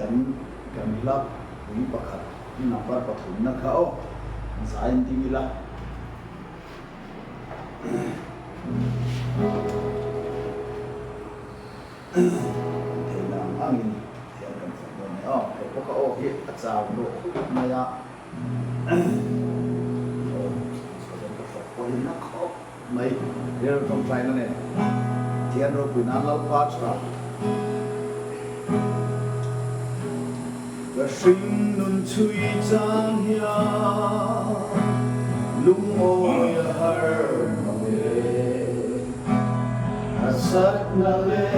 Kan kan hla pui pakhat number pathumna kha aw zai an ding ila. Theihna ang angin thiam kan fak dawn nia aw. Hei pawh ka aw hi a chau tawh khawp mai a. Aw chhuah ka fak pawh hi na khawp mai. Rilru tawngtaina nen Pathian ropui nan Lalpa tha. Ka hring nun chhui chang hian lungawi a har mang e. Harsatna leh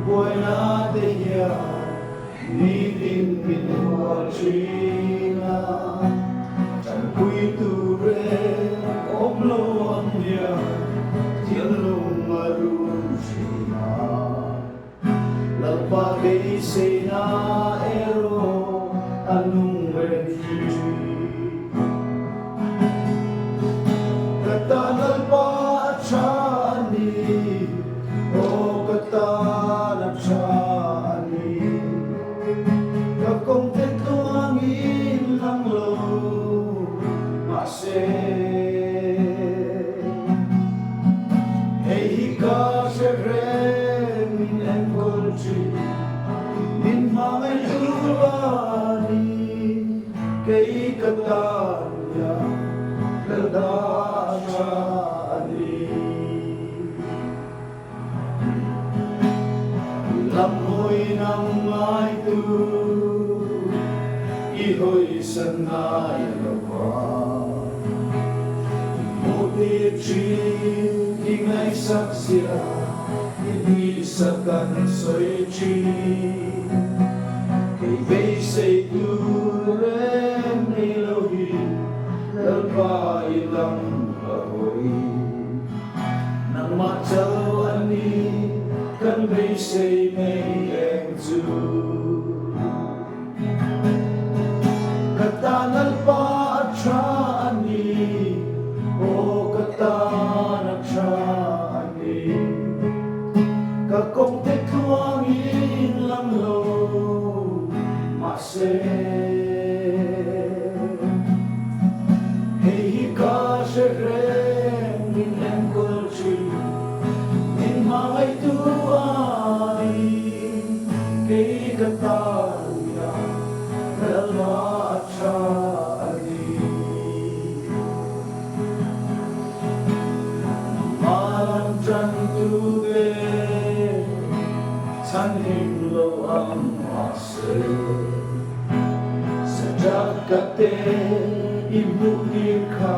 buaina te hian nitin min hual thin a, tanpui tur reng awm lo ang hian thinlung a rum thin a. Lalpa beiseina erawh a nung reng thin. Ka tan Lalpa a tha a ni, aw ka tan a tha a ni. Ka kawngte tluangin lang lo mahse. Hei hi ka hre reng min enkawl thin, min hmangaih tu a ni. Kei ka tan hian Lalpa a tha a ni. Lam hawi nang ngai tu i hawi san ngai lo va. I hmuh tir thin i ngaihsak zia i hnisak kan sawi thin. Kei beisei tur reng nei lo hi Lalpa i lam a hawi. Nangmah chauh a ni kan beisei mai eng chu. Ka tan Lalpa a tha a ni, aw ka tan a tha a ni. Ka kawngte tluangin lang lo mahse. Hei hi ka hre reng min enkawl thin, min hmangaihtu a ni. Kei ka tan hian Lalpa a tha a ni. Malam tantu te chhanhim lo ang mahse, Sadraka te i hmuh tir kha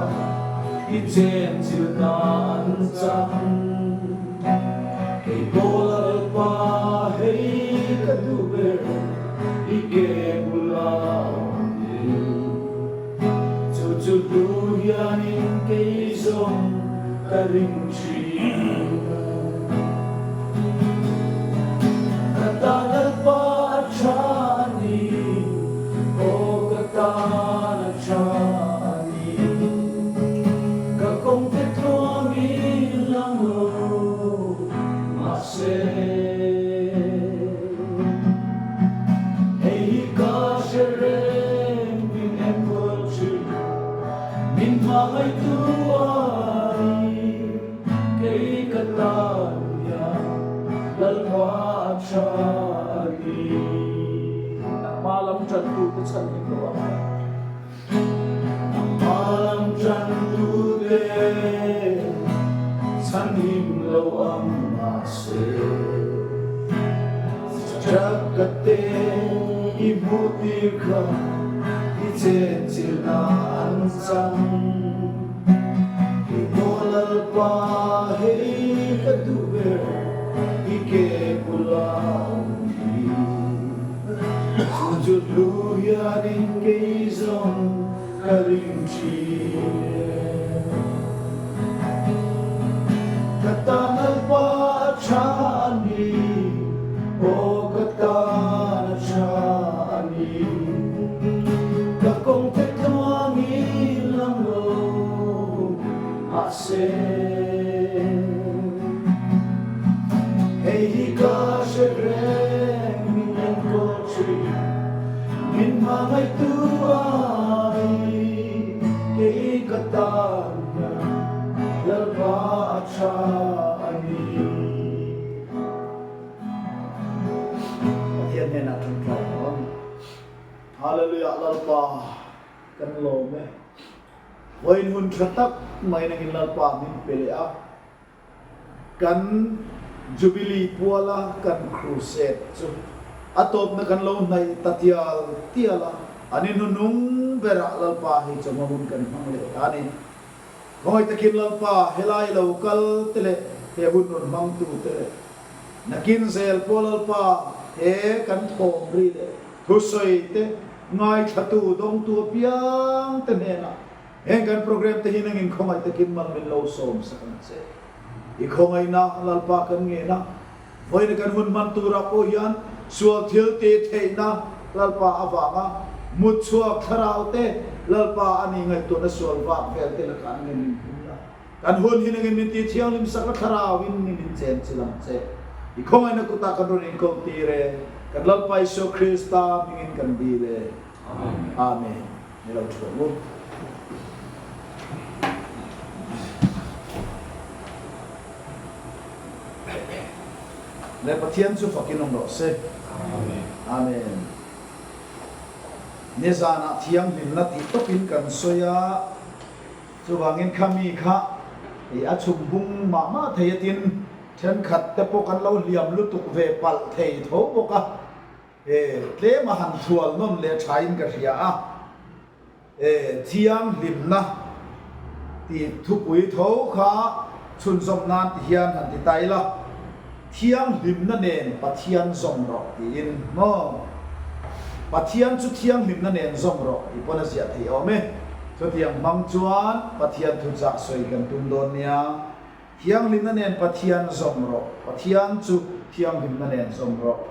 i chen chilhna an chang. Kei pawh Lalpa hei ka duh ber i ke bula awm hi. Chu chu hlu hianin kei zawng ka ring thin. Ka tan Lalpa a tha a ni, aw ka tan a tha a ni. Ka kawngte tluangin lang lo mahse. Hei hi ka hre reng min enkawl thin, min hmangaihtu a ni. Kei ka tan hian Lalpa a tha a ni. Nangmah lam tantute chhan him lo ang a. Nangmah lam tantute chhan him lo ang mahse. Chakka te i hmuh tir kha i chenchilhna an chang. I maw Lalpa hei ka duh ber i ke bula awm hi. Chu chu hlu hianin kei zawng ka ring thin e. Ka tan Lalpa a tha a ni, aw ka tan a tha a ni. Ka kawng te tluangin lang lo mahse. Hei hi ka hre reng min enkawl thin. hnenah ṭawngṭai ang aw. Hallelujah Lalpa kan lawm e. Vawiin hun ṭha tak mai nangin Lalpa min pe leh a. Kan Jubilee puala kan crusade chu a tawpna kan lo hnaih ta tial tial a, an inhnuhnung berah Lalpa hi chawhma hun kan hmang leh ta a ni. Khawngaih takin Lalpa helai lo kal te leh he hun rawn hmangtu te leh nakin zel pawh Lalpa he kan thawm ri leh thusawi te ngaithlatu dawngtu apiang te hnenah Heng kan program te hi nangin khawngaih takin mal min lo sawm sak ang che. I khawngaihna Lalpa kan ngen a, vawiin kan hun hman turah pawh hian sual thil ti theihna Lalpa avanga mut chhuak thlarau te Lalpa a ni ngaihtuahna sual vak vel te lakah nangin min hum la. Kan hun hi nangin min ti thianghlim sak la thlarauin ni min chen chil ang che. I khawngaihna kutah kan rawn inko tir e, kan Lalpa Isua Krista hmingin kan dil e. Amen. Ni lo thu ang u. Le Pathian chu fakin awm rawh se. Amen. Nizanah thianghlimna tih tawpin kan sawi a, chuvangin kha mi kha i a chhum bung mah mah thei atin thenkhat te pawh kan lo hliam lutuk ve palh thei tho bawk a. E, tlem a han thual nawn leh thain ka hria a. E, thianghlimna tih thupui tho kha chhunzawm nan ti hian han ti ta ila, Thianghlimna nen Pathian zawm rawh tiin maw? Pathian chu thianghlimna nen zawm rawh tih pawn a ziah theih awm e. Chutiang hmang chuan Pathian thuchah sawi kan tum dawn nia. Thianghlimna nen Pathian zawm rawh, Pathian chu thianghlimna nen zawm rawh.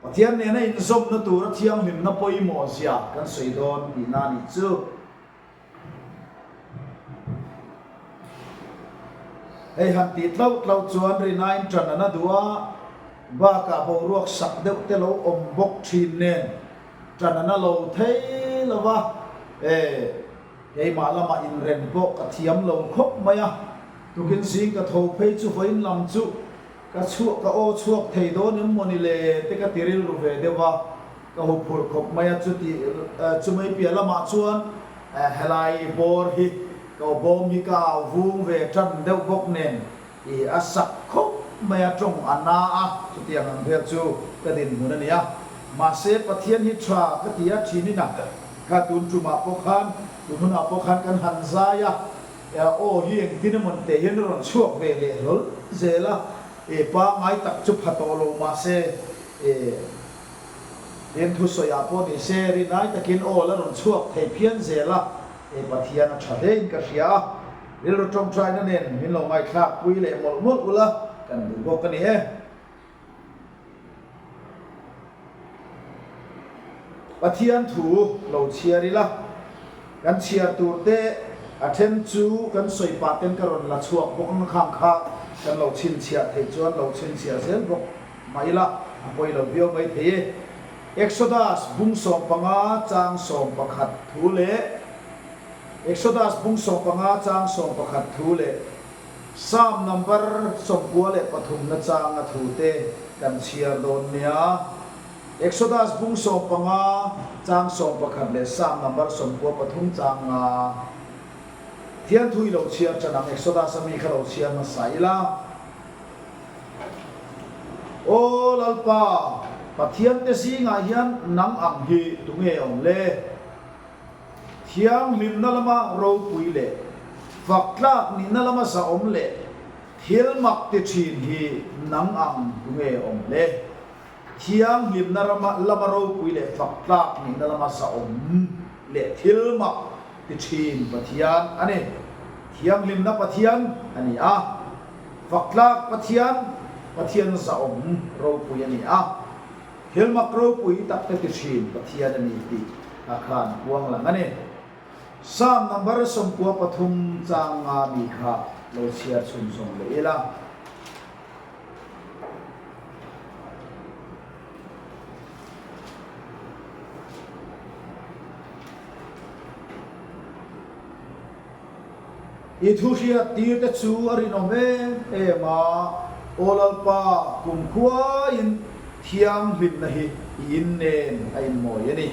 Pathian nena inzawmna tura thianghlimna pawimawh zia kan sawi dawn tihna a nih chu. Hei han tih tlauh tlauh chuan rinain ṭan a na duh a, bakah boruak sak deuh te lo awm bawk ṭhin nen ṭan a na lo thei lo va, e keimah lamah inrem pawh ka thiam lo khawp mai a, tukin zing ka tho phei chu vawiin lam chu Ka chhuah ka aw chhuak thei dawn em mawni le te ka ti rilru ve deuh a, ka huphurh khawp mai a, chuti chumai piah lamah chuan helai bawr hi ka aw bawm hi ka au vung ve tan deuh bawk nen i a sak khawp mai a, tawng a na a, chutiang ang vel chu ka dinhmun a ni a, mahse Pathian hi tha ka ti a, thinin a kha tun tumah pawh khan tun hunah pawh khan kan han zai a. Aw hi engtin emaw teh hian a rawn chhuak ve leh hlawl zel a, e pangngai tak chu pha tawh lo mahse e eng thusawi ah pawh ni se rinai takin aw la rawn chhuak thei phian zel a, e Pathian a tha hlein ka hria a, rilru tawngtaina nen min lo ngaihthlak pui leh mawlh mawlh ula kan duh bawk a ni e. Pathian thu lo chhiar ila, kan chhiar tur te a then chu kan sawi pah ten ka rawn la chhuak bawk ang khang kha kan lo chhinchhiah theih chuan lo chhinchhiah zel bawk mah ila a pawi lo viau mai thei e. Exodus bung 15 chang 11 thu leh Exodus bung 15 chang 11 thu leh Psalm number 93 na changa thute kan chhiar dawn nia. Exodus bung 15 chang 11 leh Psalm number 93 chang nga. Thian thu i lo chhiar tan ang Exodus a mi kha lo chhiar hmasa ila. Aw Lalpa, Pathian te zingah hian nang ang hi tunge awm le? Thianghlimna lama ropui leh fak tlak nihna lama zahawm leh thil mak ti thin hi nang ang tunge awm le? Thianghlimna rama lama ropui leh fak tlak nihna lama zahawm leh thil mak ti thin Pathian a ni. Thianghlimna Pathian a ni a, fak tlak Pathian, Pathian zahawm ropui a ni a. Thil mak ropui tak te ti thin Pathian a ni tih a khan puang lang a ni. Psalm number 93 chang nga mi kha lo chhiar chhun zawm leh ila. I thu hriat tir te chu a rinawm em em a, Aw Lalpa, kumkhuain. Thianghlimna hi i in nen a inmawi a ni.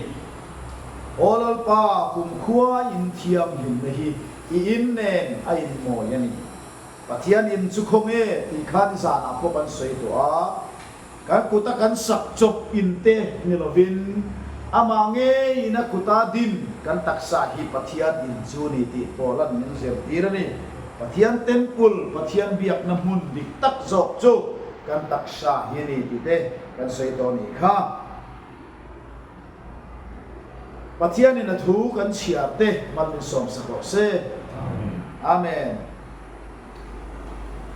Aw Lalpa, kumkhua in thianghlimna hi i in nen a inmawi a ni. Pathian in chu khawnge tih kha nizanah pawh kan sawi tawh a, kan kuta kan sak chawp in te ni lovin amah ngeiin a kuta din kan taksa hi Pathian in chu ni tih Paula'n min zirtir a ni. Pathian temple, Pathian biakna hmun dik tak zawk chu kan taksa hi a ni tih te kan sawi tawh a nih kha. Pathianin a thu kan chhiar te mal min sawmsak rawh se. Amen.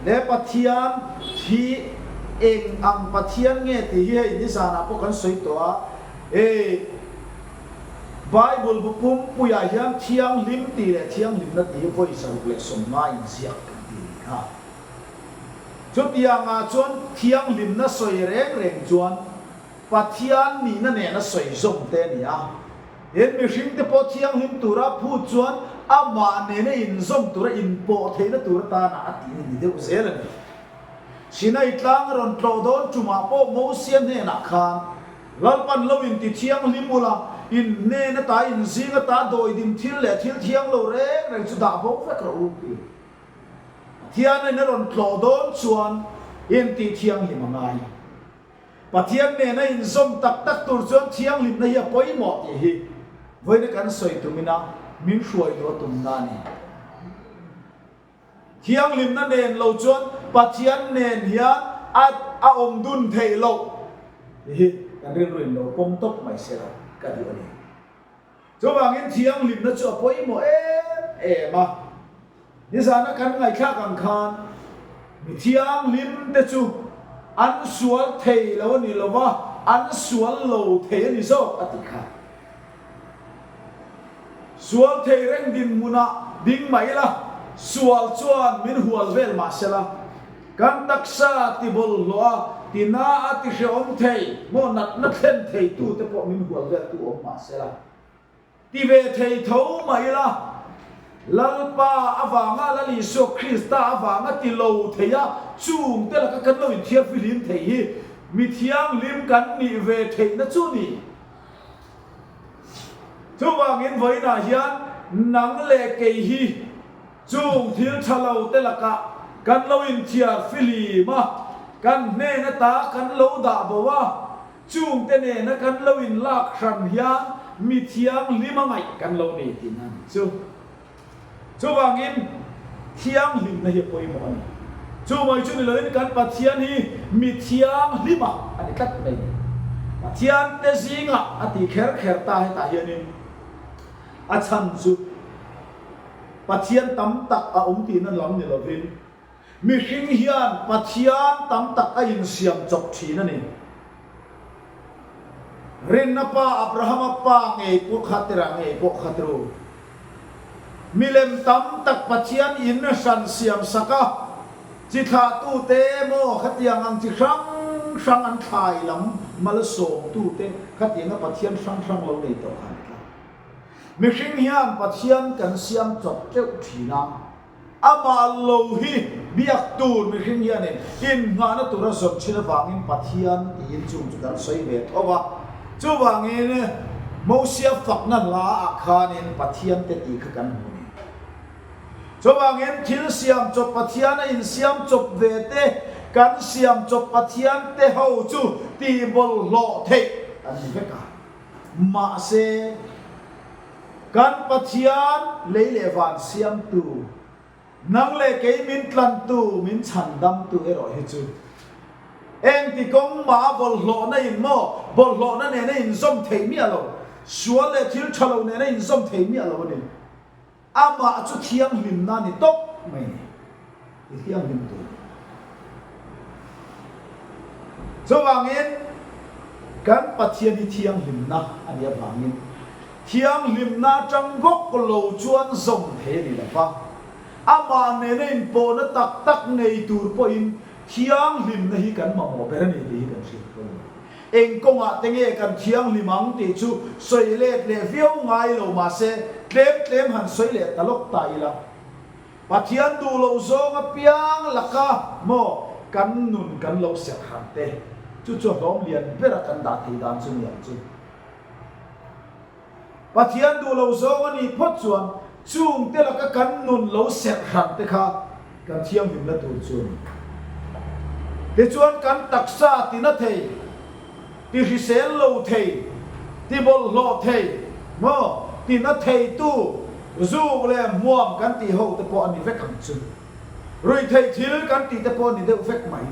Le Pathian hi eng ang Pathian nge tih hi hei nizanah pawh kan sawi tawh a, hei Bible bu pumpuiah hian thianghlim tih leh thianghlimna tih hi vawi 150 inziak kan ti nih kha. Chutiangah chuan thianghlimna sawi reng reng chuan Pathian nihna nena sawi zawm te a ni a. Tin, mihringte pawh thianghlim tura phut chuan amah nena inzawm tura inpawh theihna tur atana a tih a ni deuh zel a ni. Sinai tlang a rawn tlawh dawn tumah pawh Mosia hnenah khan, Lalpan lo inti thianghlim ula, in hnen ata in zing ata dawidim thil leh thil thiang lo reng reng chu dah bo vek rawh u, ti. Pathianin a rawn tlawh dawn chuan intih thianghlim a ngai. Pathian nena inzawm tak tak tur chuan thianghlimna hi a pawimawh tih hi vawiina kan sawi tumina min hruai duh a tumna a ni. Thianghlimna nen lo chuan Pathian nen hian a a awm dun theih loh tih hi kan rilru in lo pawm tawp mai se lo ka duh a ni. Chuvangin thianghlimna chu a pawimawh em em a. Nizana kan ngaihthlak ang khan mi thianghlim te chu an sual thei lo a ni lo va, an sual lo thei a ni zawk a ti kha. Sual thei reng dinhmunah ding mah ila, sual chuan min hual vel mah se la, kan taksa ti bawlhhlawh a, ti na a ti hrehawm thei maw natna thlen theitu te pawh min hual veltu awm mah se la. Ti ve thei tho mah ila, Lalpa avanga Lal Isua Krista avanga ti lo thei a, chungte laka kan lo inthiarfihlim thei hi mi thianghlim kan nih ve theihna chu ni. Chuvangin vawiinah hian nang leh kei hi chung thil tha lo te lakah kan lo inthiarfihlim a, kan hnen ata kan lo dah bo a, Chungte nena kan lo inlak hran hian mi thianghlim a ngaih kan lo nei tihna a ni chu. Chuvangin thianghlimna hi a pawimawh a ni. Chu mai chu ni loin kan Pathian hi mi thianghlima a ni tlat mai. Pathian te zingah a ti kher kher ta hetah hianin a chhan chu Pathian tam tak a awm tihna lam ni lovin, Mihring hian Pathian tam tak a insiam chawp thin a ni. Rinna pa Abrahama pa ngei pawh kha tira ngei pawh kha tru. Milem tam tak Pathian in hran siam sak a, chi thlahtute maw khatiang ang chi hrang hrang an thlai lam malsawmtute khatianga Pathian hrang hrang lo nei tawh kha an tla. Mihring hian Pathian kan siam chawp teuh thin a. Amah lo hi biak tur mihring hianin inngahna tura zawn thin avangin Pathian tiin chung chu kan sawi ve tho va. Chuvangin Mosia fakna hla ah khanin Pathian te tih kha kan hmu ni. Chuvangin thil siam chawp Pathian a insiam chawp ve te, kan siam chawp Pathian te ho chu tih bawlhhlawh theih an ni vek a. Mahse, Kan Pathian lei leh van siamtu, nang leh kei min tlantu, min chhandamtu erawh hi chu engti kawng mah a bawlhhlawhna in maw, bawlhhlawhna nena inzawm thei miah lo, sual leh thil tha lo nena inzawm thei miah lo a ni. Amah chu thianghlimna a ni tawp mai ni. I thianghlim tur. Chuvangin kan Pathian hi thianghlimna a nih avangin thianghlimna atang bawk lo chuan zawm thei a ni lo va. Amah nena inpawhna tak tak nei tur pawhin thianghlimna hi kan mamawh ber a ni tih hi kan hriat pawh a ni. Eng kawngah te nge kan thianghlim ang tih chu sawi let leh viau ngai lo mahse tlem tlem han sawi leh ta lawk ta ila. Pathian duh loh zawng apiang laka maw kan nun kan lo serh han te. Chu chu a hlawm lian bera kan dah thei dan chu ni ang chu. Pathian duh lo zawng a nih phawt chuan chung te laka kan nun lo serh hran te kha kan thianghlimna tur chu a ni. Tichuan kan taksa tina thei, ti hrisel lo thei, ti bawlhhlawh thei, maw, tina theitu zuk leh hmuam kan tih ho te pawh a ni vek ang chu. Ruihtheih thil kan tih te pawh a ni deuh vek mai.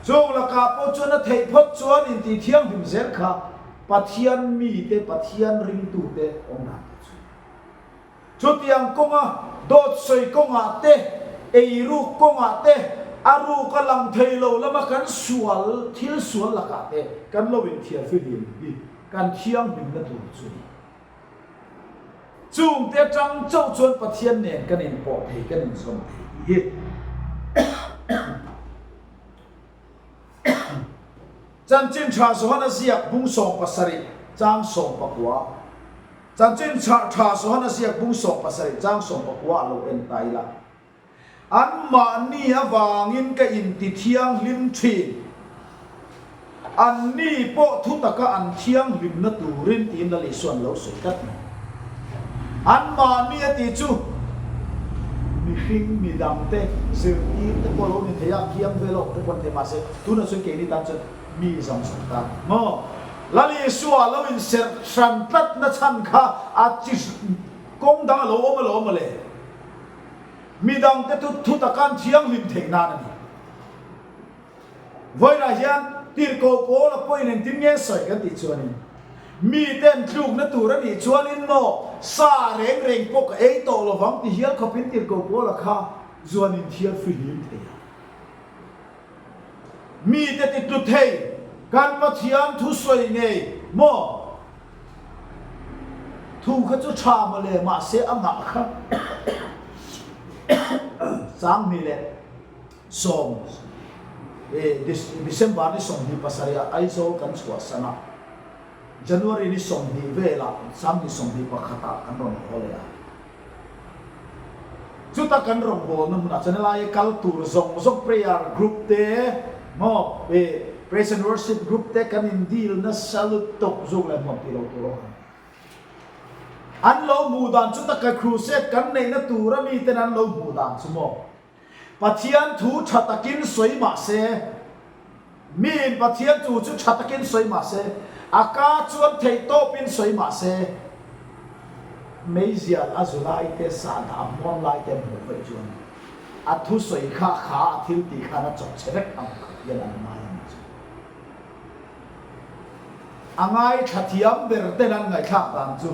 Chung lakah pawh chuan a theih phawt chuan intih thianghlim zel kha Pathian mite, Pathian ringtute awm dan te chu. Chutiang kawnga dawt sawi kawngah te, eiruk kawngah te, a ruk a lang thei lo lama kan sual, thil sual lakah te kan lo inthiarfihlim hi kan thianghlimna tur chu a ni. Chungte atang chauh chuan Pathian nen kan inpawh thei, kan inzawm thei tih hi. Chanchin Tha Johana ziak bung 17 chang 19 Chanchin Tha Johana ziak bung 17 chang 19 a lo en ta ila. Anmahni avangin ka inti thianghlim thin. Anni pawh thu taka an thianghlimna turin tiin Lal Isuan lo sawi tlat mai. Anmahni a tih chu mihring midangte zirtir te pawh lo ni thei a, kiang vel awm te pawh ni thei mahse tunah chuan keini tan chuan mi zawng zawng tan maw Lal Isua lo inserh hran tlat na chhan kha a chi kawng dang a lo awm alawm mawle. Midangte chu thu taka an thianghlim theih nan a ni. Vawiinah hian tirhkoh pawl a pawhin engtin nge sawi kan tih chuanin, miten tlukna tur a nih chuanin maw sa reng reng pawh ka ei tawh lovang ti hial khawpin tirhkoh pawl a kha zuanin thial fihlim thei a. Mite ti tlu thei kan Pathian thusawi ngei maw? Thu kha chu tha mawle mahse a ngah kha 2010 December ni 27 ah Aizawl kan chhuahsan a, January ni 20 velah 2021 ah kan rawn haw leh a. Chuta kan rawngbawlna hmunah chuan helai kal tur zawng zawng prayer group te maw praise and worship group te kan in deal nasa lutuk zuk leh hmuam tih lo tur awm ang. An lo hmuh dan chu taka crusade kan neihna tura miten an lo hmuh dan chu maw Pathian thu tha takin sawi mah se Miin Pathian chu chu tha takin sawi mah se, a ka chuan theih tawpin sawi mah se, meizial a zu lai te, sahdah a hmuam lai te an hmuh vaih chuan a thusawi kha kha a thil tih khan a chawp che vek ang kha hian an ngai a nih chu. A ngaithla thiam ber ten an ngaihthlak dan chu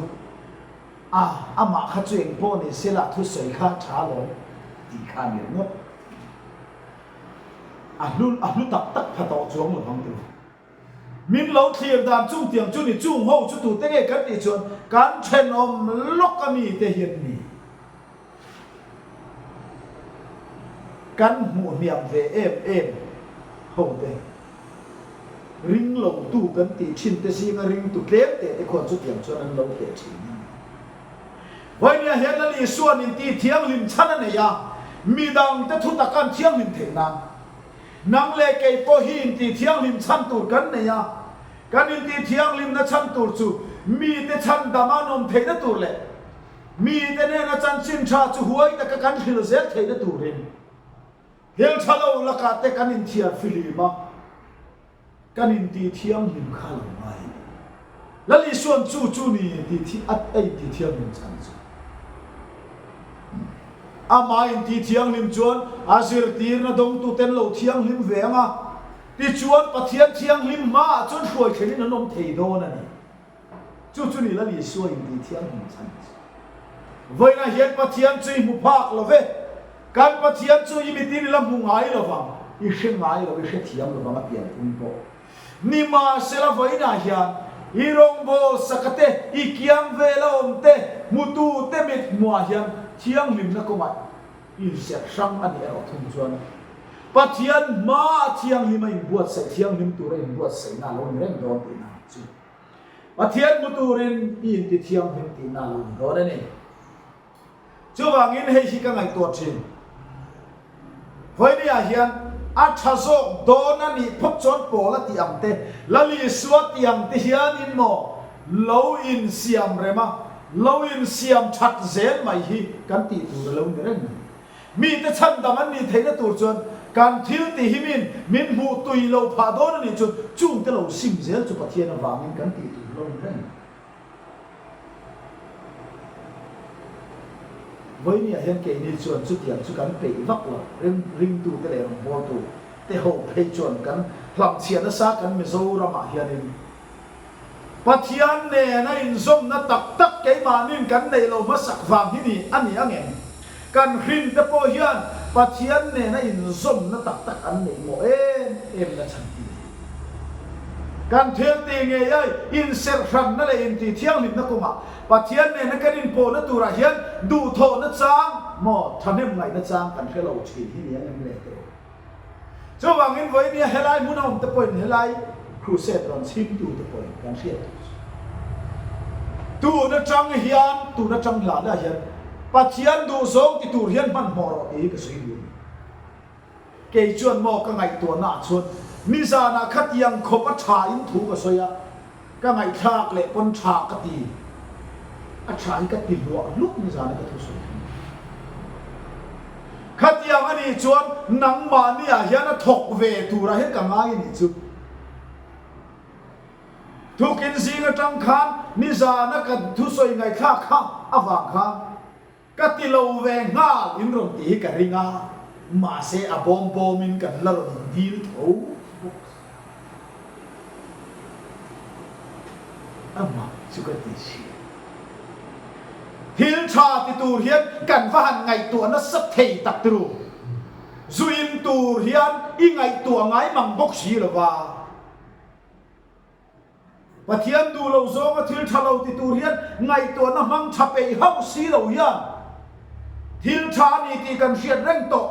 a amah kha chu eng pawh ni se la a thusawi kha tha alawm tih kha a ni ringawt. A hlu a hlu tak tak pha tawh chuang lo vang tur. Min lo thlir dan chung tiang chu ni chung ho chu tute nge kan tih chuan kan thenawm lawk a mi te hian ni. Kan hmuh hniam ve em em ho te. Ring lo tu kan tih thin te zinga ring tu tlem teh te khuan chu tiang chuan an lo teh thin a ni. Vawinia hian Lal Isua'n inti thianghlim chhan a nei a, midangte thutak an thianghlim theih nan. Nang leh kei pawh hi inti thianghlim chhan tur kan nei a, kan inti thianghlimna chhan tur chu mite chhan dam an awm theihna tur leh mite nena chanchin tha chu huai taka kan hril zel theihna turin thil tha lo lakah te kan inthiar fihlim a. Kan intih thianghlim kha lo ngai a ni. Lal Isua'n chu chu ni intih thi a a intih thianghlim chhan chu. Amah intih thianghlim chuan a zirtirna dawngtuten lo thianghlim ve ang a, tichuan Pathian thianghlim hmaah chuan hruai thlenin an awm thei dawn a ni. Chu chu ni Lal Isua intih thianghlim chhan chu. Vawiinah hian Pathian chu i hmu phak lo ve. Kan Pathian chu i mitin i la hmu ngai lo vang, i hre ngai lo, i hre thiam lo vang a pianpui pawh. Nimahsela vawiinah hian i rawngbâwl saka te, i kiang vela awm te, hmutu te mit hmuah hian thianghlimna kawngah inserh hrang a nih erawh thung chuan Pathian hmaa thianghlima inbuatsaih thianghlim tura inbuatsaihna a lo ni reng dawn tihna chu. Pathian hmu turin i inti thianghlim tihna a lo ni dawn a ni. Chuvangin hei hi ka ngaihtuah thin. Vawinia hian A tha zawk dawn a nih phawt chuan Paula tih ang te, Lal Isua tih ang te hianin maw lo insiam rem a, lo insiam that zel mai hi kan tih tur a lo ni reng mai. Mite chhandam an nih theihna tur chuan kan thil tih hi min min hmuh tui lo phah dawn a nih chuan chungte lo sim zel chu Pathian avangin kan tih tur a lo ni reng mai. Vawinia hian keini chuan chutiang chu kan peih vak lo, ringtute leh rawngbawltu te ho phei chuan kan hlamchhiah nasa kan Mizoramah hianin Pathian nena inzawmna tak tak keimahnin kan neih lo hmasak vang hi ni a ni angem? Kan hrin te pawh hian Pathian nena inzawmna tak tak an neih mawh em em na chhan hi. Kan thil tih ngei ai inserhranna leh intih thianghlimna kawngah Pathian nena kan inpawhna turah hian duhthawhna chang maw thahnem ngaihna chang kan hre lo thin hi ni ang em le teh u. Chuvangin vawinia helai hmun a awm te pawhin helai crusade rawn chhimtu te pawhin kan hriat tur chu tun atang hian tun atang hlah hlah hian Pathian duhzawng ti tur hian hmanhmawh rawh tih hi ka sawi duh a ni. Kei chuan maw ka ngaihtuahna ah chuan nizanah khatiang khawp a tha in thu ka sawi a, ka ngaihthlak leh pawn tha ka ti, a tha hi ka ti hluah hluk nizana ka thusawi kha ni. Khatiang a nih chuan nangmahni ah hian a thawk ve turah hian ka ngai a nih chu. Thukin zing atang khan nizana ka thusawi ngaihthlak kha avang khan Ka ti lo ve nghal in rawn tih hi ka ring a, mahse a bawm bawm in kan la rawn in dil tho bawk si. A mak chu ka ti si. Thil tha ti tur hian kan va han ngaihtuah nasa thei tak turu. Zu in tur hian i ngaihtuah ngai mang bawk si lo va. Pathian duh lo zawnga thil tha lo ti tur hian ngaihtuahna hmang tha peih hauh si lo hian thil tha a ni tih kan hriat reng tawh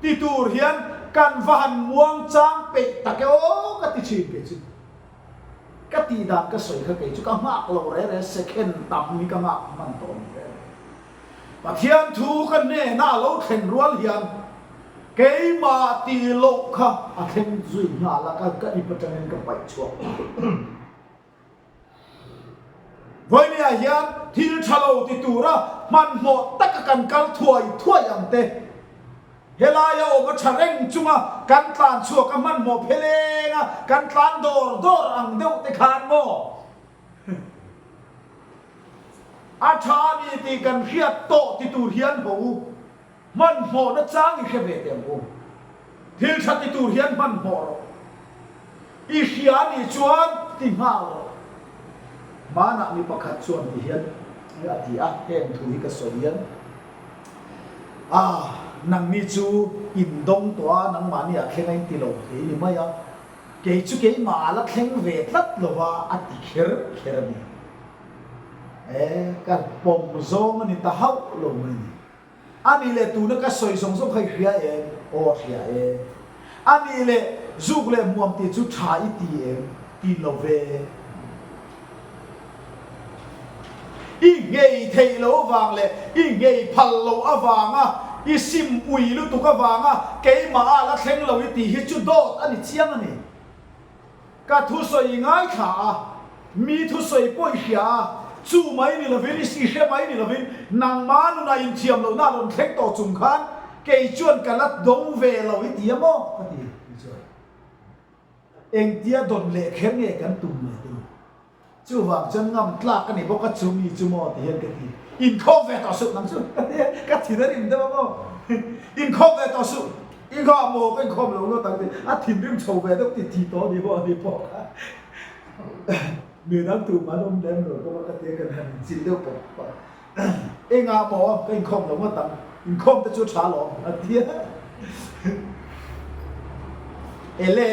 ti tur hian kan va han muang chang peih tak e aw ka ti thin kei chu. Ka tih dan ka sawi kha kei chu ka nghak lo re re second tam hi ka nghak hman tawh a ni re re. Pathian thu ka hnena a lo thlen rual hian keimah tih loh kha a thleng zui nghal a, ka ka ip atangin ka paih chhuak nghal. Vawinia hian thil tha lo ti tura hmanhmawh taka kan kal thuai thuai ang te, helaia awm a tha reng chunga kan tlan chhuak a hmanhmawh pheleng a kan tlan dawr dawr ang deuh te khan maw? A tha a ni tih kan hriat tawh ti tur hian ho u, hmanhmawhna chang i hre ve teh ang u. Thil tha ti tur hian hmanhmawh rawh. I hria a nih chuan ti nghal rawh. Hmanah mi pakhat chuan ti hian a ti a, heng thu hi ka sawi hian, Ah, nangni chu in dawng tawh a, nangmahni ah thleng a in ti lo thei ni mai a. Kei chu keimah a la thleng ve tlat lo va a ti kher kher a ni. E, ka pawm zawng a ni ta hauh lo mai ni. A nih leh tuna ka sawi zawng zawng kha i hria em? Aw a hria e. A nih leh zuk leh hmuam tih chu tha i ti em? Ti lo ve. I nghei theih loh avang leh i nghei phal loh avanga i sim ui lutuk avanga keimah a la thleng lo i tih hi chu dawt a ni chiang a ni. Ka thusawi i ngaithla a, mi thusawi pawh i hria a, chu mai ni lovin i hre mai ni lovin nangma nunah inthiam lohna a rawn thleng tawh chung khan kei chuan ka la dawng ve lo i ti a maw? ka ti chuan. Engtia dawn leh kher nge kan tum leh tih? Chuvang chuan ngam tlak a ni bawk a, chu mi chu maw ti hian ka ti. Inkhawm ve tawh suh nang chu ka thin a rim deuh a maw? Inkhawm ve tawh suh, inkhawm maw ka inkhawm lo ngawt ang ti a thinrim chho ve deuh ti ti tawh a ni maw a ni pawh kha. Mi dang tumah an awm lem lo bawk a ka ti a, kan han inchilh deuh pawp pawp a. Engah maw ka inkhawm lo ngawt ang, inkhawm te chu tha lawm a ti a. Ele,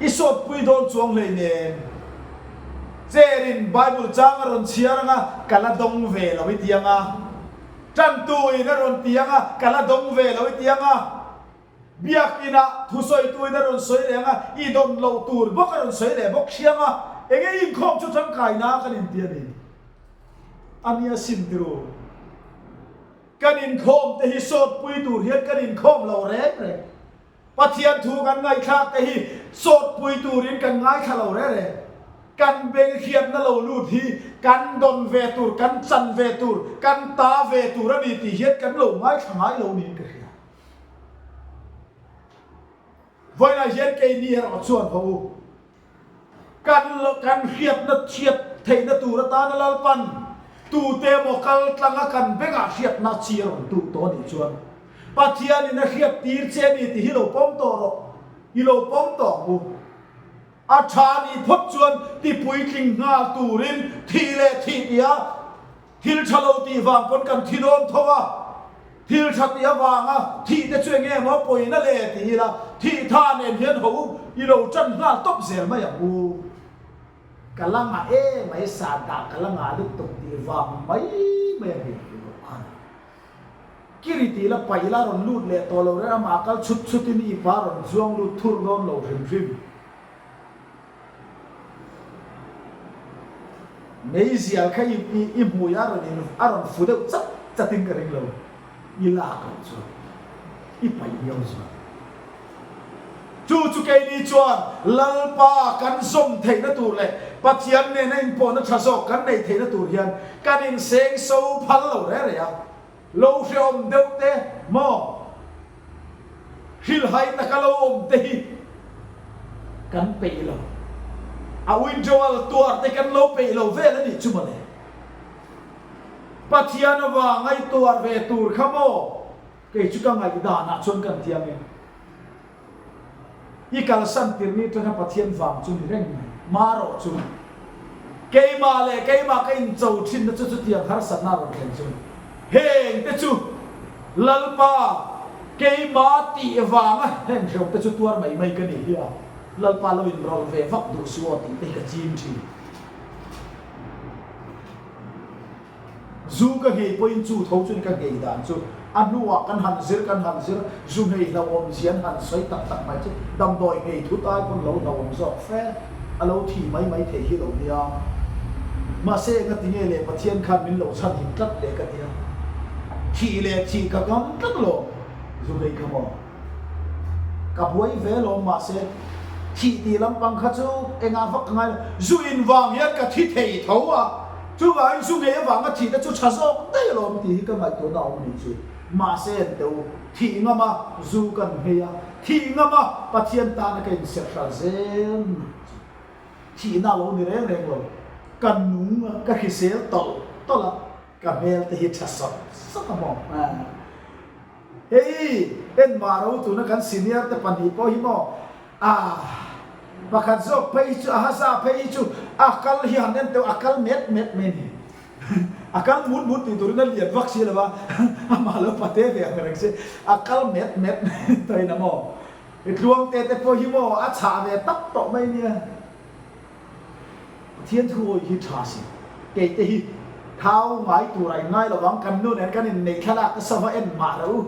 i sawtpui dawn chuang hlei nen Chair-in Bible chang a rawn chhiar ang a, ka la dawng ve lo i ti ang a. Tantuin a rawn ti ang a, ka la dawng ve lo i ti ang a. Biakinah thusawituin a rawn sawi leh ang a, i dawn loh tur bawk a rawn sawi leh bawk hriang a, enge inkhawm chu tangkaina kan inti a ni. A nia sim tiru. Kan inkhawm te hi sawtpui tur hian kan inkhawm lo reng reng. Pathian thu kan ngaihthlak te hi sawtpui turin kan ngaithla lo reh reh. Kan beng hriatna lo lut hi kan dawn ve tur, kan chan ve tur, kan ta ve tur a ni tih hian kan lo ngaithla ngai lo niin ka hria. Vawiinah hian keini erawh chuan haw u. Kan kan hriatna chhiat theihna tur atana Lalpan tute emaw kal tlanga kan bengah hriatna chi a rawn tuk tawh a nih chuan Pathianin a hriat tir che a ni tih hi lo pawm tawh rawh, i lo pawm tawh ang u. A tha nih phawt chuan ti puitling nghal turin thih leh thih tia Thil tha lo tih vang pawn kan thi dawn tho a, thil tha tih avanga thih te chu enge maw pawina le ti ila, thih tha nen hian ho i lo tan nghal tawp zel mai ang u. Ka la ngah em mai sa dah ka la ngah lutuk tih vang mai mai a ni tih loh khan. Kiri tih la paih la rawn lut leh tawh lo reng amah kal chhut chhut in i pa rawn zuang lut thur dawn lo hrim hrim. Meizial kha i i hmui a rawn in a rawn fu deuh chat chat in ka ring lo, i lak loh chuan i paih viau zual. Chu chu keini chuan Lalpa kan zawm theihna tur leh Pathian nena inpawhna tha zawk kan neih theihna tur hian kan inseng so phal lo reh reh a. Lo hrehawm deuh te maw? Hrilhhai taka lo awm te hi kan peih lo. A withdrawal tuar te kan lo peih lo vel a nih chu mawle. Pathian avanga i tuar ve tur kha maw? Kei chu ka ngaihdanah chuan kan ti ang e. I kalsan tir ni atanga Pathian vang chu ni reng mai. Marawh chu keimah leh keimah ka incho thinna chu chutiang harsatna a rawn thlen chu heng te chu Lalpa keimah tih vanga heng hreuh te chu tuar mai mai ka ni hi a, Lalpa lo inrawlh ve vak duh suh aw tih te hi ka ching thin. Zu ka nghei pawhin chu tho chuan ka nghei dan chu a hnuah kan han zir kan han zir, zu nghei hlauhawm zia an han sawi tak tak mai chu damdawi nghei thut ai pawn lo hlauhawm zawk fe a lo thi mai mai thei hi lo nia. Mahse engati nge le Pathian khan min lo chhan him tlat le ka tia. Thih leh thih ka ngam tlat lo zu nghei kha maw. Ka buai ve lawm mahse thih tih lampang kha chu engah vak ka ngai lo. Zu in vang hian ka thi thei tho a, chuvangin zu ngei avanga thih te chu tha zawk daih alawm tih hi ka ngaihtuahna a awm anih chu. Mahse en teh u, thih ngam a zu kan nghei a, thih ngam a Pathian tana ka inserh hral zel mai chu thihna a lo ni reng reng lo. Ka nung a, ka hrisel tawlh tawlh a, ka hmel te hi tha sawt sawt a maw. Hei en mah ro tuna kan senior te pahnih pawh hi maw ah pakhat zawk phei hi chu a hasa phei hi chu a kal hi han en teuh a kal met met mai ni a kal mut mut tih turin a lian vak si lo va amah lo pate ve ang reng si a kal met met mai tawhin a maw i tluang te te pawh hi maw a chhah ve tak tawh mai nia. Pathian thu awi hi tha si. Kei te hi thau ngai tur a in ngai lo vang, kan nu nen kan inneih thlalak te sava en mah lo u.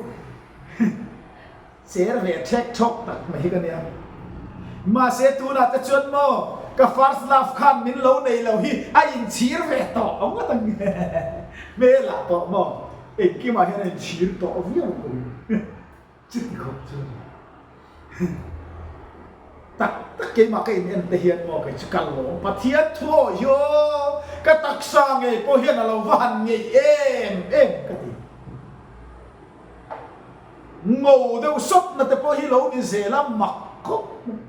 Cher ve thek thawk tak mai hi ka nia. Mahse tunah te chuan maw ka first love khan min lo nei lo hi a inchhir ve tawh ang ngawt ang hmelah pawh maw engkimah hian a inchhir tawh viau ka ring. Chuti khawp chu tak tak keimah ka in en te hian maw kei chu ka lawm Pathian thu awi hi aw ka taksa ngei pawh hian a lo va han ngei em em ka ti. Ngo deuh sawp na te pawh hi lo ni zel a mak khawp mai.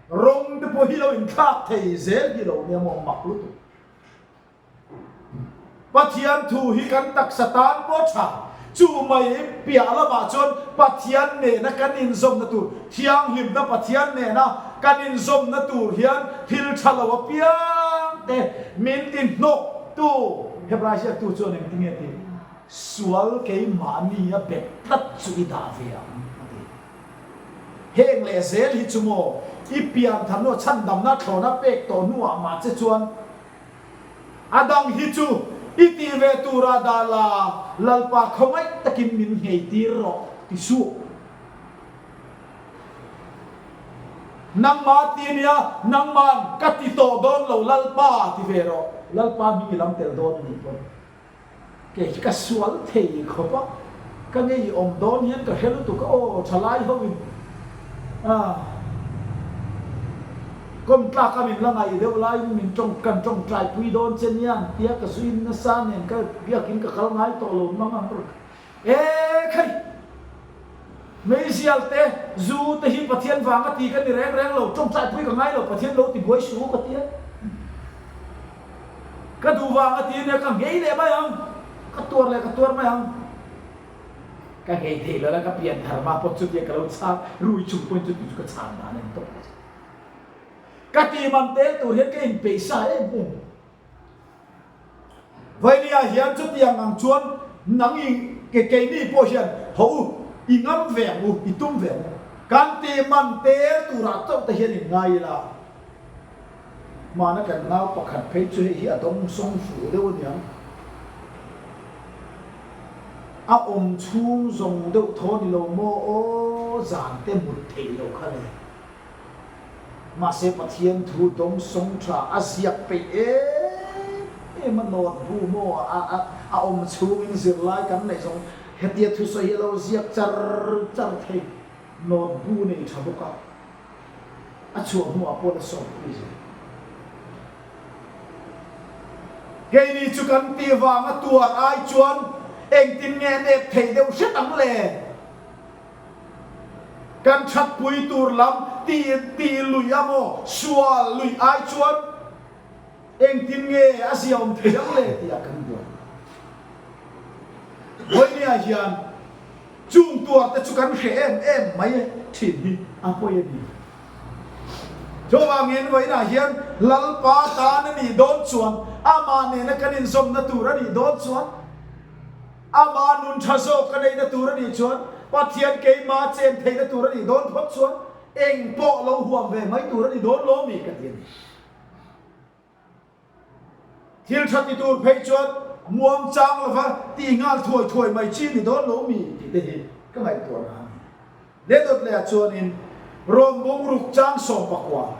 Rawng te pawh hi lo inthlak thei zel hi lo nia maw mak lutuk. Pathian thu hi kan taksa tan pawh tha, chu mai piah lamah chuan Pathian nena kan inzawmna tur, thianghlimna Pathian nena kan inzawmna tur hian thil tha lo apiang te min ti hnawktu. Hebrai ziaktu chuan engtinge ti? Sual keimahni a bet tlat chu i dah ve ang, a ti. Heng leh zel hi chu maw i pian than hnuah chhandamna thlawna pek tawh hnuah mah che chuan, A dang hi chu i tih ve tura dah la, Lalpa khawngaih takin min nghei tir rawh ti suh. Nangmah ti nia, nangman ka ti tawh dawn lo Lalpa ti ve rawh, Lalpa hming i lam tel dawn a nih pawn. Kei hi ka sual thei khawp a, ka ngei awm dawn hian ka hre lutuk a, aw thalai ho in. A kawm tlak a min la ngaih deuh laiin min tawng kan tawngtai pui dawn che nia an tia ka zuin nasa nen ka biakin ka kal ngai tawh lo mang ang rawh e khai meizial te zu te hi Pathian vang a ti ka ni reng reng lo tawngtai pui ka ngai lo Pathian lo ti buai suh ka tia ka duh vang a ti nia ka nghei leh mai ang ka tuar leh ka tuar mai ang. Ka nghei thei lo la, ka pian thar hma pawh chutia ka lo chhang rui chung pawhin chuti chu ka chhan dan a ni tawp mai. Ka ti man tel tur hian ka inpeih sa em em. Vainia hian chutiang ang chuan nang i ke keini pawh hian ho u, i ngam ve ang u, i tum ve ang u. Kan ti man tel turah chauh te hian in ngai ila. Hmana kan nau pakhat phei chu hei hi a dawng sawng fuh deuh aniang. A awm chhung zawng deuh thaw ni lo maw aw zan te mut theih loh kha le. Mahse Pathian thu dawng sawng tha a ziak peih em em a nawt bu maw a a awm chhungin zirlai kan neih zawng hetia thusawi hi a lo ziak char char thei nawt bu nei tha bawk a. A chhuah hnuah pawh la sawm pui zel. Keini chu kan tih vanga tuar ai chuan engtin nge nep thei deuh hret ang le? Kan thatpui tur lam tih tih lui a maw sual lui ai chuan engtin nge a ziaawm thei ang le tih ah kan buai. Vawinia hian Chung tuar te chu kan hre em em mai thin hi a pawi a ni. Chuvangin vawiinah hian Lalpa tan a nih dawn chuan, amah nena kan inzawmna tur a nih dawn chuan, amah nun tha zawk ka neihna tur a nih chuan, Pathian keimah chen theihna tur a nih dawn phawt chuan eng pawh lo huam ve mai tur a ni dawn lo mi ka ti a ni. Thil tha ti tur phei chuan muang chang lova ti nghal thuai thuai mai chi ni dawn lo mi tih te hi ka ngaihtuah na a ni. Le dawt leh ah chuanin Rawmbung ruk chang 14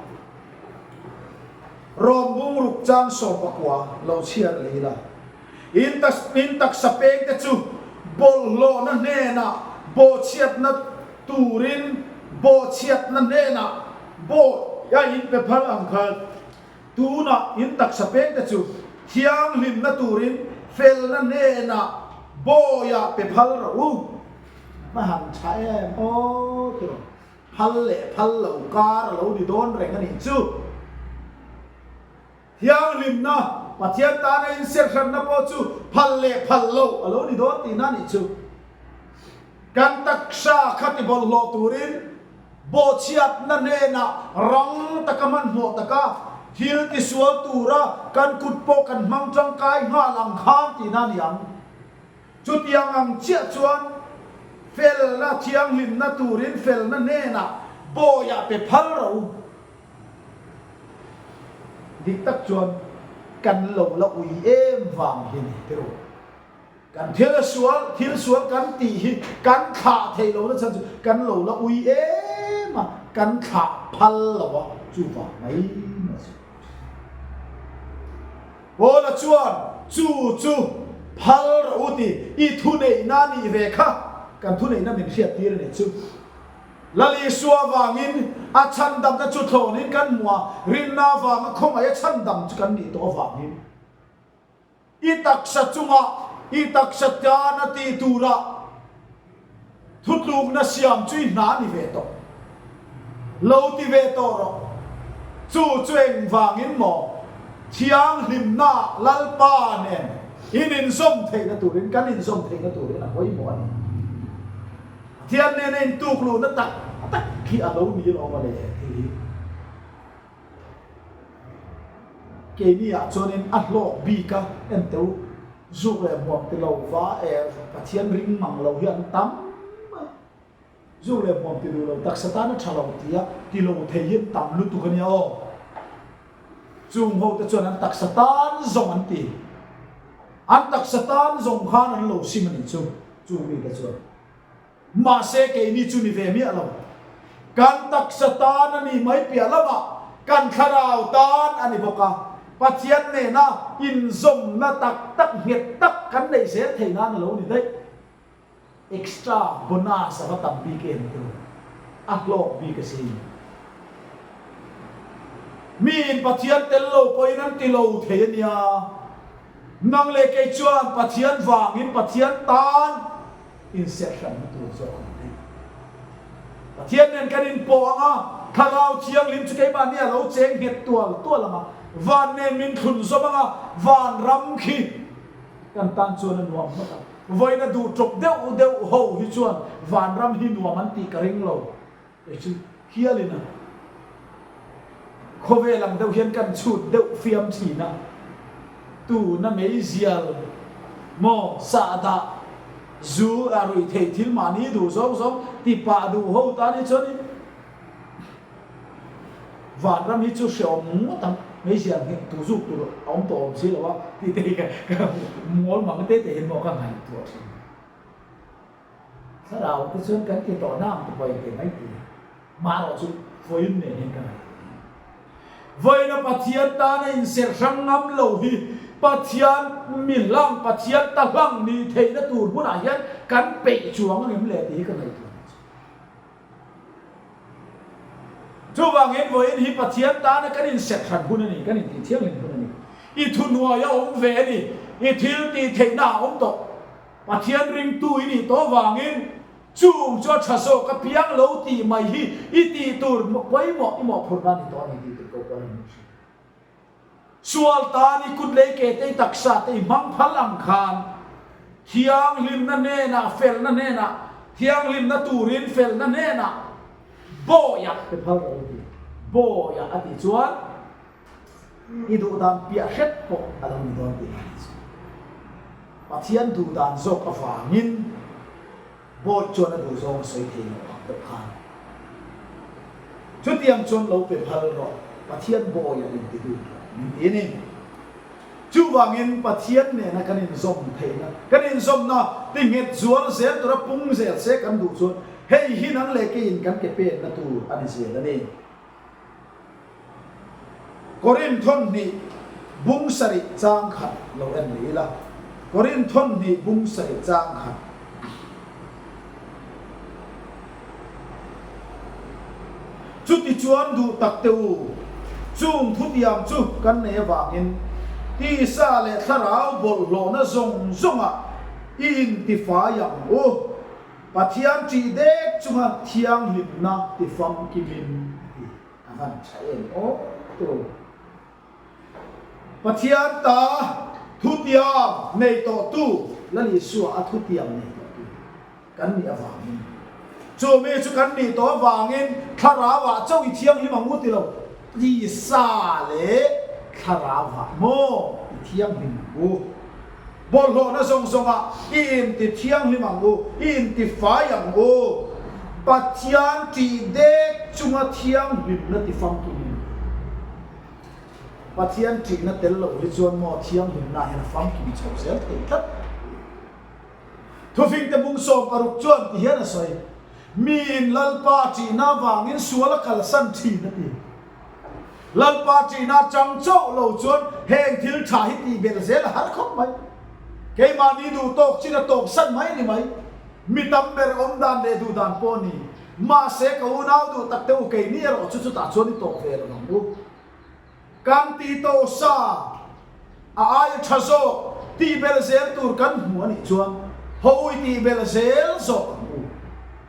Rawmbung ruk chang 14 lo chhiar leh ila in in taksa peng te chu bawlhhlawhna hnenah bawhchhiatna turin bawhchhiatna hnenah bawh a in pe phal ang khan Tunah in taksa peng te chu thianghlimna turin felna hnenah bawiah pe phal rawh u. Va han tha em aw ti rawh. Phal leh phal lo kar a lo ni dawn reng a nih chu. Thianghlimna, Pathian tana inserhranna pawh chu phal leh phal lo a lo ni dawn tihna a nih chu. Kan taksa kha ti bawlhhlawh turin bawhchhiatna hnenah rang taka hmanhmawh taka thil tisual tura kan kut pawh kan hmang tangkai nghal ang khan tihna a ni ang. Chutiang ang chiah chuan felna thianghlimna turin felna hnenah bawiah pe phal rawh u. Dik tak chuan kan lo la ui em vang hi ni tiraw. Kan thil a sual, thil sual kan tih hi kan thlah theih lohna chhan chu kan lo la ui em a, kan thlah phal lo a, chuvang mai mai chu. Paula chuan chu chu phal rawh u ti i thuneihna a nih ve kha, kan thuneihna min hriattir a nih chu. Lal Isua vangin a chhandamna chu thlawnin kan hmu a, rinna avanga khawngaih a chhandam chu kan nih tawh avangin. I taksa chungah i taksa tan a tih turah thutlukna siam chu i hna a ni ve tawh. Lo ti ve tawh rawh. Chu chu engvangin maw thianghlimna Lalpa nen in inzawm theihna turin kan inzawm theihna turin a pawimawh a ni. Pathian nena intukluhna tak tak hi a lo ni lawm a le tih hi. Keini ah chuanin a hlawk bik a, en teu zuk leh hmuam ti lo va eh Pathian ring mang lo hi an tam mai. Zuk leh hmuam ti duh lo taksa tan a tha lo ti a, ti lo thei hi an tam lutuk a nia aw. Chung ho te chuan an taksa tan zawng an ti. An taksa tan zawng khan an lo sim a nih chu, chung mite chuan. Mahse keini chu ni ve miah lo. Kan taksa tan a ni mai piah lamah kan thlarau tan a ni bawk a. Pathian nena inzawmna tak tak nghet tak kan neih zel theih nan a lo ni daih. Extra bonus a va tam bik em teu. A hlawk bik asin. Miin Pathian tel lo pawhin an ti lo thei a nia. Nang leh kei chuan Pathian vangin Pathian tan inserh hranna tur zawk an nei. Pathian nen kan inpawh ang a, Thlarau Thianghlim chu keimahni a lo cheng nghet tual tual ang a, van nen min thlun zawm ang a, van ram khi kan tan chuan a nuam ngawt ang. Vawiina duh tawp deuh deuh ho hi chuan van ram hi nuam an tih ka ring lo. Kei chu hialin a khawvel ang deuh hian kan chhut deuh fiam thin a, tuna meizial maw sahdah zu a ruih theih thil mahni duh zawng zawng ti pah duh ho tan hi chuanin vanram hi chu hreawm ngawt ang, meizial nghet tu zuk tur a awm tawh awm si lo a tih te hi ka mawl mang te te hian maw ka ngaihtuah thin. Thlarau te chuan kan ti tawh na ang ti pawhin kei mai ti marawh chu vawiin nen hian ka ngaihtuah hi. Vawiina Pathian tana inserh hrang ngam lo hi Pathian mi hlang, Pathian ta hlang nih theihna tur hmunah hian kan peih chuang angem le tih hi ka ngaihtuah ni chu. Chuvangin vawiin hi Pathian tana kan inserh hran hun a ni, kan intih thianghlim hun a ni. I thuhnuai a awm ve a ni, i thil tih theihna a awm tawh. Pathian ringtu i nih tawh vangin chung chu a tha zawk a piang lo tih mai hi i tih tur pawimawh i mawhphurhna a ni tawh a ni tih tur ko pawh a ni hrim. Sual tan i kut lei ke te i taksa te i hmang phal ang khan thianghlimna hnenah felna hnenah thianghlimna turin felna hnenah bawiah pe phal rawh u ti. Bawiah a tih chuan I duh dan piah hret pawh a lo ni dawn tih a ni chu. Pathian duh dan zawk avangin Bawi chuan a duh zawng a sawi thei lo ang deuh khan. Chutiang chuan lo pe phal rawh, Pathian Bawi a inti lut rawh min ti a ni. Chuvangin Pathian nena kan inzawm theihna, kan inzawmna tinghet zual zel tura pung zel se kan duh chuan hei hi nang leh keiin kan ke penna tur a ni zel a ni. Korinth thawnhnih bung sarih chang khat lo en leh ila. Korinth thawnhnih bung sarih chang khat. Chutichuan duh tak teh u, chung thutiam chu kan nei avangin tisa leh thlarau bawlhhlawhna zawng zawngah i intifai ang u. Pathian ṭih dek chunga thianghlimna ti famkimin a ti. A van ṭha em aw tu. Pathian ta thutiam nei tawhtu Lal Isua a thutiam nei tawhtu kan nih avangin chu mi chu kan nih tawh avangin thlarauah chauh i thianghlim ang u ti lo, tisa leh thlarauah maw i thianghlim ang u. Bawlhhlawhna zawng zawngah i inti thianghlim ang u, i inti fai ang u. Pathian tih dek chunga thianghlimna ti famkim i ni. Pathian tihna tel loh hi chuan maw thianghlimna hian a famkim chho zel thei tlat. Thufingte bung 60 chuan ti hian a sawi, Miin Lalpa tihna avangin sual a kalsan thin a ti. Lalpa ṭihna chang chauh lo chuan heng thil ṭha hi tih belh zel a har khawp mai. Keimahni duh tawk chin a tawp san mai a ni mai. Mi tam ber awm dan leh duh dan pawh a ni. Mahse ka unau duh tak te u keini erawh chu chutah chuan i tawp ve lo ang u. Kan tih tawh sa a aia ṭha zawk tih belh zel tur kan hmu a nih chuan haw u i tih belh zel zawk ang u.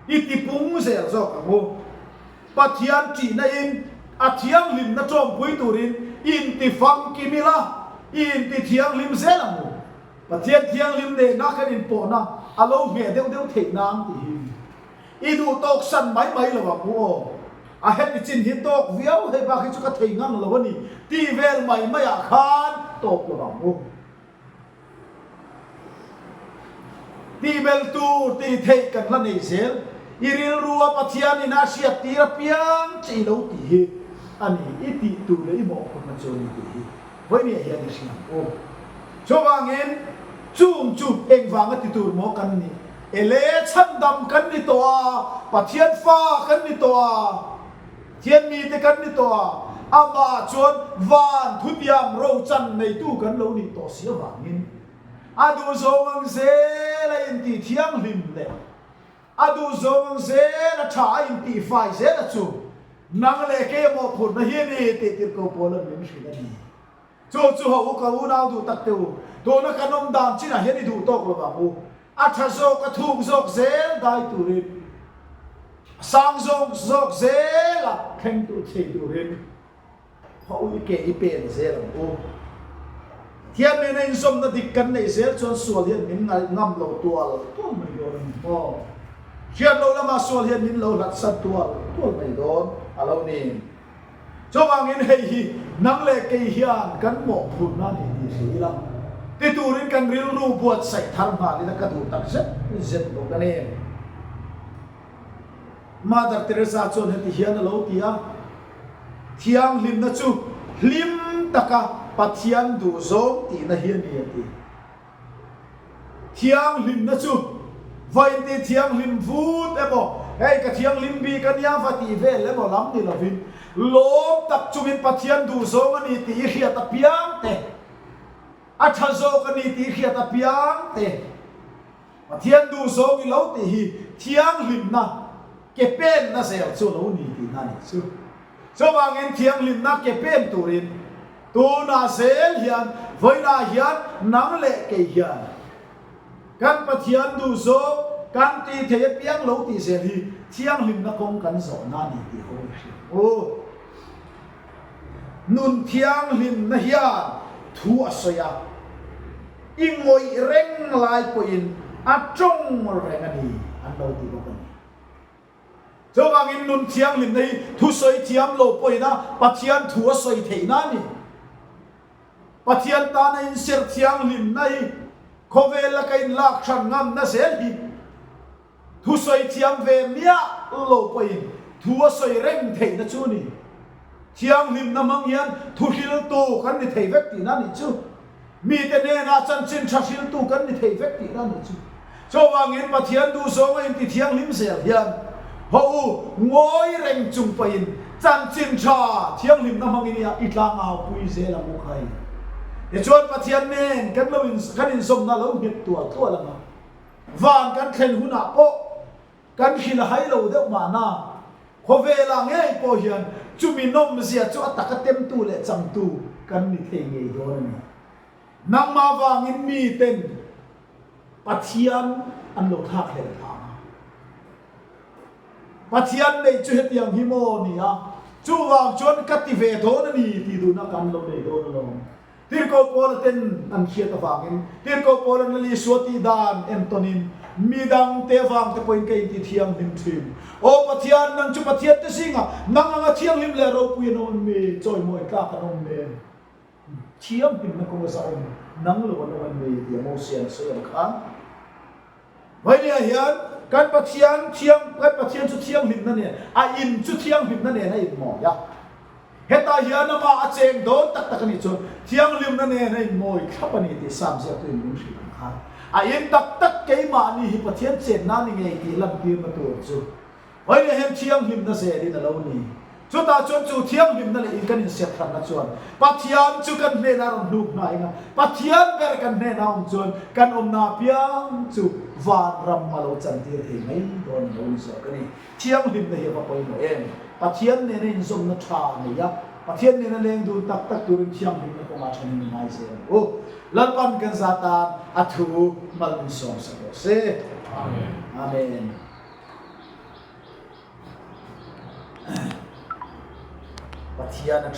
I tipung zel zawk ang u. Pathian ṭihna in a thianghlimna ṭawmpui turin inti famkim ila, i inti thianghlim zel ang u. Pathian thianghlim nena kan inpawhna a lo ngheh deuh deuh theih nan tih hi i duh tawk san mai mai lo ang u aw. A heti chin hi tawk viau hei bak hi chu ka thei ngang lo a ni tih vel mai maiah khan tawp lo ang u. Tih belh tur tih theih kan la nei zel. I rilrua Pathianin a hriat tir apiang che i lo tih hi a ni. I tih tur leh i mawhphurhna chu a ni tih hi vawinia hian i hria ang u. Chuvangin chung chu engvanga ti tur maw kan nih? Ele chhandam kan ni tawh a, Pathian fa kan ni tawh a. Thian mite kan ni tawh a, amah chuan van thutiam rochan neitu kan lo nih tawh si avangin a duhzawng ang zel a intih thianghlim leh. A duhzawng ang zel a tha a intihfai zel a chu nang leh kei a mawhphurhna hi a ni tih tirhkoh Paula'n min hrilh a ni. Chu chu ho u ka unau duh tak te u, tuna kan awm dan chinah hian i duh tawk lo vang u. A tha zawk, a thuk zawk zel dai turin, a sang zawk zawk zela thleng tur thei turin ho u i ke i pen zel ang u. Pathian nena inzawmna dik kan neih zel chuan sual hian min ngam lo tual tual mai dawn a ni maw? Hriat loh lamah sual hian min lo hlatsan tual tual mai dawn a lo ni. Chuvangin hei hi nang leh kei hian kan mawhphurhna a ni tih hria ila, ti turin kan rilru buatsaih thar nghal ila ka duh tak zet zet bawk a ni. Mother Teresa chuan heti hian a lo ti a, Thianghlimna chu hlim taka Pathian duhzawng tihna hi a ni a ti. Thianghlimna chu va inti thianghlim vut emaw, hei ka thianghlim bik a nia va tih vel emaw lam ni lovin, lawm tak chungin Pathian duhzawng a ni tih i hriat apiang te, a tha zawk a ni tih i hriat apiang te, Pathian duhzawng i lo tih hi thianghlimna ke penna zel chu a lo ni tihna a nih chu. Chuvangin thianghlimna ke pen turin tunah zel hian vawiinah hian nang leh kei hian kan Pathian duhzawng kan tih thei apiang lo tih zel hi thianghlimna kawng kan zawhna a ni tih ho i hria ang u. Nun thianghlimna hian thu a sawi a, i ngawih reng lai pawhin a tawng reng a ni an lo ti bawk a ni. Chuvangin nun thianghlimna hi thusawi thiam lo pawhina Pathian thu a sawi theihna a ni. Pathian tana inserh thianghlimna hi khawvel laka inlak hran ngamna zel hi thusawi thiam ve miah lo pawhin thu a sawi reng theihna chu a ni. Thianghlimna hmang hian thuhriltu kan ni thei vek tihna a nih chu. Mite hnenah chanchin tha hriltu kan ni thei vek tihna a nih chu. Chuvangin Pathian duhzawng a inti thianghlim zel hian haw u ngawi reng chung pahin chanchin tha thianghlimna hmangin i i tlangau pui zel ang u khai. Tichuan Pathian nen kan lo in kan inzawmna lo nghet tual tual ang a, van kan thlen hunah pawh kan hrilh a hai lo deuh mahna khawvelah ngei pawh hian chumi nawmzia chu a taka temtu leh changtu kan ni thei ngei dawn a ni. Nangmah vangin miten Pathian an lo thlak hlel phah ang a. Pathian neih chu hetiang hi maw ni a, chuvang chuan ka ti ve dawn a ni tih duhna kan lo nei dawn alawm. Tirhkoh Paula ten an hriat avangin, Tirhkoh Paula na Isua tih dan entawnin, mi dangte avang te pawhin ka inti thianghlim thin. Aw Pathian, nang chu Pathian te zingah nang anga thianghlim leh ropui an awm mi, chawimawi tlak an awm em? Thianghlimna kawng a zahawm nang lo an awm an mi tia Mosia an sawi ang khan. Vainia hian kan Pathian thiang, kan Pathian chu thianghlimna nen, a in chu thianghlimna nen a inmawi a. Hetah hian amah a cheng dawn tak tak a nih chuan thianghlimna nen a inmawi thlap a ni tih Sam ziaktuin min hrilh ang khan a in tak tak keimahni hi Pathian chenna a ni ngei tih lantirna tur chu Vawiin hian thianghlimna zelin a lo ni. Chutah chuan chu thianghlimna leh in kan insiamtharna chuan Pathian chu kan hnenah a rawn hnuk hna eng a, Pathian ber kan hnenah a awm chuan kan awmna apiang chu vanram a lo chantir thei mai dawn a lo ni zawk a ni. Thianghlimna hi a va pawimawh em? Pathian nena inzawmna tha nei a, Pathian nena leng dun tak tak turin thianghlimna kawngah thanin i ngai zel ang u. Lalpan kan za tan a thu mal min sawm sak rawh se. Amen. Amen. Pathian a tha.